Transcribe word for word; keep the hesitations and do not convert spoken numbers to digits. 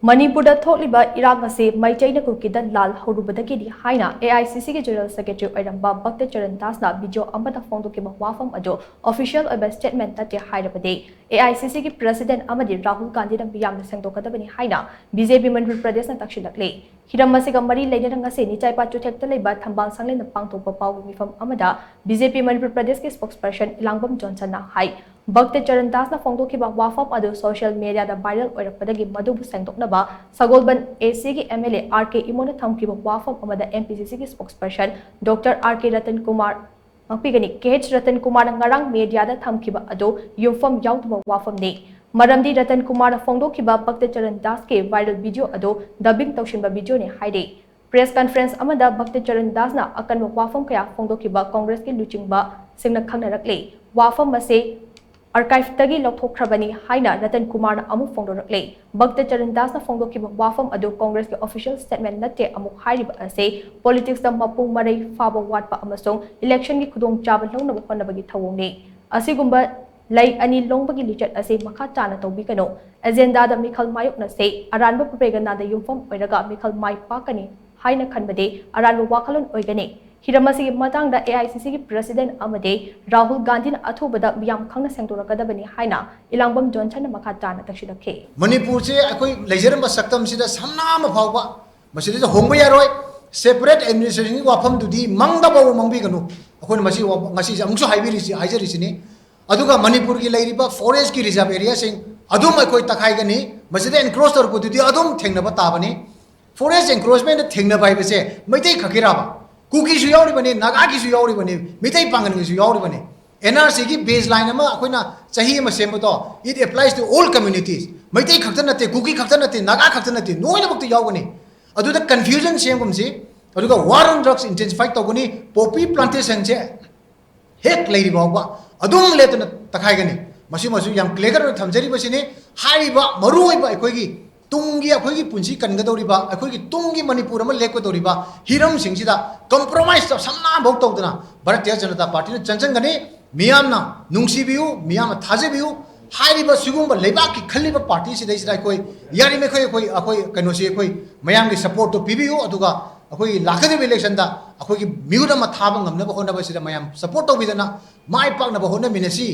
ꯃꯅꯤꯄꯨꯔꯗ ꯊꯣꯛꯂꯤꯕ ꯏꯔꯥꯡ ꯑꯁꯤ ꯃꯩꯇꯩꯅ ꯀꯨꯀꯤꯗ ꯂꯥꯜ ꯍꯧꯔꯨꯕꯗꯒꯤꯅꯤ ꯍꯥꯏꯅ ꯑꯦ ꯑꯥꯏ ꯁꯤ ꯁꯤꯒꯤ ꯖꯦꯅꯔꯦꯜ ꯁꯦꯀ꯭ꯔꯦꯇꯔꯤ ꯑꯣꯏꯔꯝꯕ ꯚꯛꯇ ꯆꯔꯟ ꯗꯥꯁꯅ ꯚꯤꯗꯤꯑꯣ ꯑꯃꯗ ꯐꯣꯡꯗꯣꯛꯈꯤꯕ ꯋꯥꯐꯝ ꯑꯗꯨ ꯑꯣꯐꯤꯁꯤꯌꯦꯜ ꯑꯣꯏꯕ ꯁ꯭ꯇꯦꯠꯃꯦꯟ ꯅꯠꯇꯦ ꯍꯥꯏꯔꯕꯗꯤ ꯑꯦ ꯑꯥꯏ ꯁꯤ ꯁꯤꯒꯤ ꯄ꯭ꯔꯁꯤꯗꯦꯟꯠ ꯑꯃꯗꯤ ꯔꯥꯍꯨꯜ ꯒꯥꯟꯙꯤꯅ ꯃꯤꯌꯥꯝꯅ ꯁꯦꯡꯗꯣꯛꯀꯗꯕꯅꯤ ꯍꯥꯏꯅ ꯕꯤ ꯖꯦ ꯄꯤ ꯃꯅꯤꯄꯨꯔ ꯄ꯭ꯔꯗꯦꯁꯅ ꯇꯛꯁꯤꯜꯂꯛꯂꯤ꯫ ꯍꯤꯔꯝ ꯑꯁꯤꯒ ꯃꯔꯤ ꯂꯩꯅꯅ ꯉꯁꯤ ꯅꯤꯆꯥꯏꯄꯥ ꯆꯨꯊꯦꯛꯇ ꯂꯩꯕ ꯊꯝꯕꯥꯜ ꯁꯪꯂꯦꯟꯗ ꯄꯥꯡꯊꯣꯛꯄ ꯄꯥꯎꯒꯤ ꯃꯤꯐꯝ ꯑꯃꯗ ꯕꯤ ꯖꯦ ꯄꯤ ꯃꯅꯤꯄꯨꯔ ꯄ꯭ꯔꯗꯦꯁꯀꯤ ꯁ꯭ꯄꯣꯛꯁꯄꯔꯁꯟ ꯏꯂꯥꯡꯕꯝ ꯖꯣꯟꯁꯟꯅ ꯍꯥꯏ, ꯚꯛꯇ ꯆꯔꯟ ꯗꯥꯁꯅ ꯐꯣꯡꯗꯣꯛꯈꯤꯕ ꯋꯥꯐꯝ ꯑꯗꯨ ꯁꯣꯁꯤꯌꯦꯜ ꯃꯦꯗꯤꯌꯥꯗ ꯚꯥꯏꯔꯦꯜ ꯑꯣꯏꯔꯛꯄꯗꯒꯤ ꯃꯗꯨꯕꯨ ꯁꯦꯡꯗꯣꯛꯅꯕ ꯁꯒꯣꯜꯕꯟ ꯑꯦ ꯁꯤꯒꯤ ꯑꯦꯝ ꯑꯦꯜ ꯑꯦ ꯑꯥꯔ ꯀꯦ ꯏꯃꯣꯅ ꯊꯝꯈꯤꯕ ꯋꯥꯐꯝ ꯑꯃꯗ ꯑꯦꯝ ꯄꯤ ꯁꯤ ꯁꯤꯒꯤ ꯁ꯭ꯄꯣꯛꯁꯄꯔꯁꯟ ꯗꯣꯛꯇꯔ ꯑꯥꯔ ꯀꯦ ꯔꯇꯟ ꯀꯨꯃꯥꯔ, ꯉꯥꯛꯄꯤꯒꯅꯤ, ꯀꯦ ꯑꯩꯆ ꯔꯇꯟ ꯀꯨꯃꯥꯔꯅ ꯉꯔꯥꯡ ꯃꯦꯗꯤꯌꯥꯗ ꯊꯝꯈꯤꯕ ꯑꯗꯨ ꯌꯨꯝꯐꯝ ꯌꯥꯎꯗꯕ ꯋꯥꯐꯝꯅꯤ꯫ ꯃꯔꯝꯗꯤ ꯔꯇꯟ ꯀꯨꯃꯥꯔꯅ ꯐꯣꯡꯗꯣꯛꯈꯤꯕ ꯚꯛꯇ ꯆꯔꯟ ꯗꯥꯁꯀꯤ ꯚꯥꯏꯔꯦꯜ ꯚꯤꯗꯤꯑꯣ ꯑꯗꯨ ꯗꯕꯤꯡ ꯇꯧꯁꯤꯟꯕ ꯚꯤꯗꯤꯑꯣꯅꯤ ꯍꯥꯏꯔꯤ꯫ ꯄ꯭ꯔꯦꯁ ꯀꯟꯐꯔꯦꯟꯁ ꯑꯃꯗ ꯚꯛꯇ ꯆꯔꯟ ꯗꯥꯁꯅ ꯑꯀꯟꯕ ꯋꯥꯐꯝ ꯀꯌꯥ ꯐꯣꯡꯗꯣꯛꯈꯤꯕ ꯀꯣꯡꯒ꯭ꯔꯦꯁꯀꯤ ꯂꯨꯆꯤꯡꯕꯁꯤꯡꯅ ꯈꯪꯅꯔꯛꯂꯤ꯫ ꯋꯥꯐꯝ ꯑꯁꯤ ꯑꯥꯔꯀꯥꯏꯚꯇꯒꯤ ꯂꯧꯊꯣꯛꯈ꯭ꯔꯕꯅꯤ ꯍꯥꯏꯅ ꯔꯇꯟ ꯀꯨꯃꯥꯔꯅ ꯑꯃꯨꯛ ꯐꯣꯡꯗꯣꯔꯛꯂꯤ꯫ ꯚꯛꯇ ꯆꯔꯟ ꯗꯥꯁꯅ ꯐꯣꯡꯗꯣꯛꯈꯤꯕ ꯋꯥꯐꯝ ꯑꯗꯨ ꯀꯣꯡꯒ꯭ꯔꯦꯁꯀꯤ ꯑꯣꯐꯤꯁꯤꯌꯦꯜ ꯁ꯭ꯇꯦꯠꯃꯦꯟ ꯅꯠꯇꯦ ꯑꯃꯨꯛ ꯍꯥꯏꯔꯤꯕ ꯑꯁꯤ ꯄꯣꯂꯤꯇꯤꯛꯁꯇ ꯃꯄꯨꯡ ꯃꯔꯩ ꯐꯥꯕ ꯋꯥꯠꯄ ꯑꯃꯁꯨꯡ ꯏꯂꯦꯛꯁꯟꯒꯤ ꯈꯨꯗꯣꯡꯆꯥꯕ ꯂꯧꯅꯕ ꯍꯣꯠꯅꯕꯒꯤ ꯊꯧꯑꯣꯡꯅꯤ꯫ ꯑꯁꯤꯒꯨꯝꯕ ꯂꯩ ꯑꯅꯤ ꯂꯣꯡꯕꯒꯤ ꯂꯤꯆꯠ ꯑꯁꯤ ꯃꯈꯥ ꯇꯥꯅ ꯇꯧꯕꯤꯒꯅꯨ꯫ ꯑꯦꯖꯦꯟꯗꯥꯗ ꯃꯤꯈꯜ ꯃꯥꯌꯣꯛꯅꯁꯦ꯫ ꯑꯔꯥꯟꯕ ꯄ꯭ꯔꯣꯄꯦꯒꯟꯗꯥꯗ ꯌꯨꯝꯐꯝ ꯑꯣꯏꯔꯒ ꯃꯤꯈꯜ ꯃꯥꯏ ꯄꯥꯛꯀꯅꯤ ꯍꯥꯏꯅ ꯈꯟꯕꯗꯤ ꯑꯔꯥꯟꯕ ꯋꯥꯈꯜꯂꯣꯟ ꯑꯣꯏꯒꯅꯤ꯫ ꯍꯤꯔꯝ ꯑꯁꯤꯒꯤ ꯃꯇꯥꯡꯗ ꯑꯦ ꯑꯥꯏ ꯁꯤ ꯁꯤꯒꯤ ꯄ꯭ꯔꯁꯤꯗꯦꯟꯠ ꯑꯃꯗꯤ ꯔꯥꯍꯨꯜ ꯒꯥꯟꯙꯤꯅ ꯑꯊꯨꯕꯗ ꯃꯤꯌꯥꯝ ꯈꯪꯅ ꯁꯦꯡꯗꯣꯔꯛꯀꯗꯕꯅꯤ ꯍꯥꯏꯅ ꯏꯂꯥꯡꯕꯝ ꯖꯣꯟꯁꯟꯅ ꯃꯈꯥ ꯇꯥꯅ ꯇꯛꯁꯤꯜꯂꯛꯈꯤ꯫ ꯃꯅꯤꯄꯨꯔꯁꯦ ꯑꯩꯈꯣꯏ ꯂꯩꯖꯔꯝꯕ ꯁꯛꯇꯝꯁꯤꯗ ꯁꯝꯅꯥ ꯑꯃ ꯐꯥꯎꯕ ꯃꯁꯤꯗꯩꯗ ꯍꯣꯡꯕ ꯌꯥꯔꯣꯏ꯫ ꯁꯦꯄꯔꯦꯠ ꯑꯦꯗꯃꯤꯅꯤꯁꯇ꯭ꯔꯦꯁꯟꯒꯤ ꯋꯥꯐꯝꯗꯨꯗꯤ ꯃꯪꯗ ꯐꯥꯎꯕ ꯃꯪꯕꯤꯒꯅꯨ꯫ ꯑꯩꯈꯣꯏꯅ ꯃꯁꯤ ꯋꯥ-, ꯉꯁꯤꯁꯦ ꯑꯃꯨꯛꯁꯨ ꯍꯥꯏꯕꯤꯔꯤꯁꯤ, ꯍꯥꯏꯖꯔꯤꯁꯤꯅꯤ꯫ ꯑꯗꯨꯒ ꯃꯅꯤꯄꯨꯔꯒꯤ ꯂꯩꯔꯤꯕ ꯐꯣꯔꯦꯁꯀꯤ ꯔꯤꯖꯥꯔꯚ ꯑꯦꯔꯤꯌꯥꯁꯤꯡ ꯑꯗꯨꯝ ꯑꯩꯈꯣꯏ ꯇꯛꯈꯥꯏꯒꯅꯤ꯫ ꯃꯁꯤꯗ ꯑꯦꯟꯀ꯭ꯔꯣꯁ ꯇꯧꯔꯛꯄꯗꯨꯗꯤ ꯑꯗꯨꯝ ꯊꯦꯡꯅꯕ ꯇꯥꯕꯅꯤ꯫ ꯐꯣꯔꯦꯁ ꯑꯦꯟꯀ꯭ꯔꯣꯆꯃꯦꯟꯗ ꯊꯦꯡꯅꯕ ꯍꯥꯏꯕꯁꯦ ꯃꯩꯇꯩ ꯈꯛꯀꯤꯔꯥꯕ? ꯀꯨꯀꯤꯁꯨ ꯌꯥꯎꯔꯤꯕꯅꯤ, ꯅꯥꯒꯥꯒꯤꯁꯨ ꯌꯥꯎꯔꯤꯕꯅꯤ, ꯃꯤꯇꯩ ꯄꯥꯡꯒꯜꯒꯤꯁꯨ ꯌꯥꯎꯔꯤꯕꯅꯤ꯫ ꯑꯦꯟ ꯑꯥꯔ ꯁꯤꯒꯤ ꯕꯦꯖ ꯂꯥꯏꯟ ꯑꯃ ꯑꯩꯈꯣꯏꯅ ꯆꯍꯤ ꯑꯃ ꯁꯦꯝꯕꯗꯣ, it applies to all communities. Meitei ꯈꯛꯇ ꯅꯠꯇꯦ, ꯀꯨꯀꯤ ꯈꯛꯇ ꯅꯠꯇꯦ, ꯅꯥꯒꯥ ꯈꯛꯇ ꯅꯠꯇꯦ, ꯂꯣꯏꯅꯃꯛꯇ ꯌꯥꯎꯒꯅꯤ꯫ ꯑꯗꯨꯗ ꯀꯟꯐ꯭ꯌꯨꯖꯟ ꯁꯦꯝꯒꯨꯝꯁꯤ꯫ ꯑꯗꯨꯒ ꯋꯥꯔ ꯑꯣꯟ ꯗ꯭ꯔꯒꯁ ꯏꯟꯇꯦꯟꯁꯤꯐꯥꯏ ꯇꯧꯒꯅꯤ꯫ ꯄꯣꯄꯤ ꯄ꯭ꯂꯥꯟꯇꯦꯁꯟꯁꯦ ꯍꯦꯛ ꯂꯩꯔꯤ ꯐꯥꯎꯕ ꯑꯗꯨꯝ ꯂꯦꯞꯇꯅ ꯇꯛꯈꯥꯏꯒꯅꯤ꯫ ꯃꯁꯤꯃꯁꯨ ꯌꯥꯝ ꯀ꯭ꯂꯤꯌꯥꯔ ꯑꯣꯏꯅ ꯊꯝꯖꯔꯤꯕꯁꯤꯅꯤ꯫ ꯍꯥꯏꯔꯤꯕ ꯃꯔꯨꯑꯣꯏꯕ ꯑꯩꯈꯣꯏꯒꯤ ꯇꯨꯡꯒꯤ, ꯑꯩꯈꯣꯏꯒꯤ ꯄꯨꯟꯁꯤ ꯀꯟꯒꯗꯧꯔꯤꯕ, ꯑꯩꯈꯣꯏꯒꯤ ꯇꯨꯡꯒꯤ ꯃꯅꯤꯄꯨꯔ ꯑꯃ ꯂꯦꯞꯀꯗꯧꯔꯤꯕ ꯍꯤꯔꯝꯁꯤꯡꯁꯤꯗ ꯀꯝꯄ꯭ꯔꯣꯃꯥꯏꯁ ꯁꯝꯅꯥꯐꯥꯎ ꯇꯧꯗꯅ ꯚꯥꯔꯇꯤꯌ ꯖꯅꯇꯥ ꯄꯥꯔꯇꯤꯅ ꯆꯪꯁꯤꯟꯒꯅꯤ꯫ ꯃꯤꯌꯥꯝꯅ ꯅꯨꯡꯁꯤꯕꯤꯌꯨ, ꯃꯤꯌꯥꯝꯅ ꯊꯥꯖꯕꯤꯌꯨ꯫ ꯍꯥꯏꯔꯤꯕ ꯁꯤꯒꯨꯝꯕ ꯂꯩꯕꯥꯛꯀꯤ ꯈꯜꯂꯤꯕ ꯄꯥꯔꯇꯤꯁꯤꯗꯩꯁꯤꯗ ꯑꯩꯈꯣꯏ ꯌꯥꯔꯤꯃꯈꯩ ꯑꯩꯈꯣꯏ ꯑꯩꯈꯣꯏ ꯀꯩꯅꯣꯁꯤ ꯑꯩꯈꯣꯏ ꯃꯌꯥꯝꯒꯤ ꯁꯞꯄꯣꯔꯠꯇꯣ ꯄꯤꯕꯤꯌꯨ, ꯑꯗꯨꯒ ꯑꯩꯈꯣꯏꯒꯤ ꯂꯥꯛꯀꯗꯧꯔꯤꯕ ꯏꯂꯦꯛꯁꯟꯗ ꯑꯩꯈꯣꯏꯒꯤ ꯃꯤꯍꯨꯠ ꯑꯃ ꯊꯥꯕ ꯉꯝꯅꯕ ꯍꯣꯠꯅꯕꯁꯤꯗ ꯃꯌꯥꯝ ꯁꯞꯄꯣꯔꯠ ꯇꯧꯕꯤꯗꯅ ꯃꯥꯏ ꯄꯥꯛꯅꯕ ꯍꯣꯠꯅꯃꯤꯟꯅꯁꯤ꯫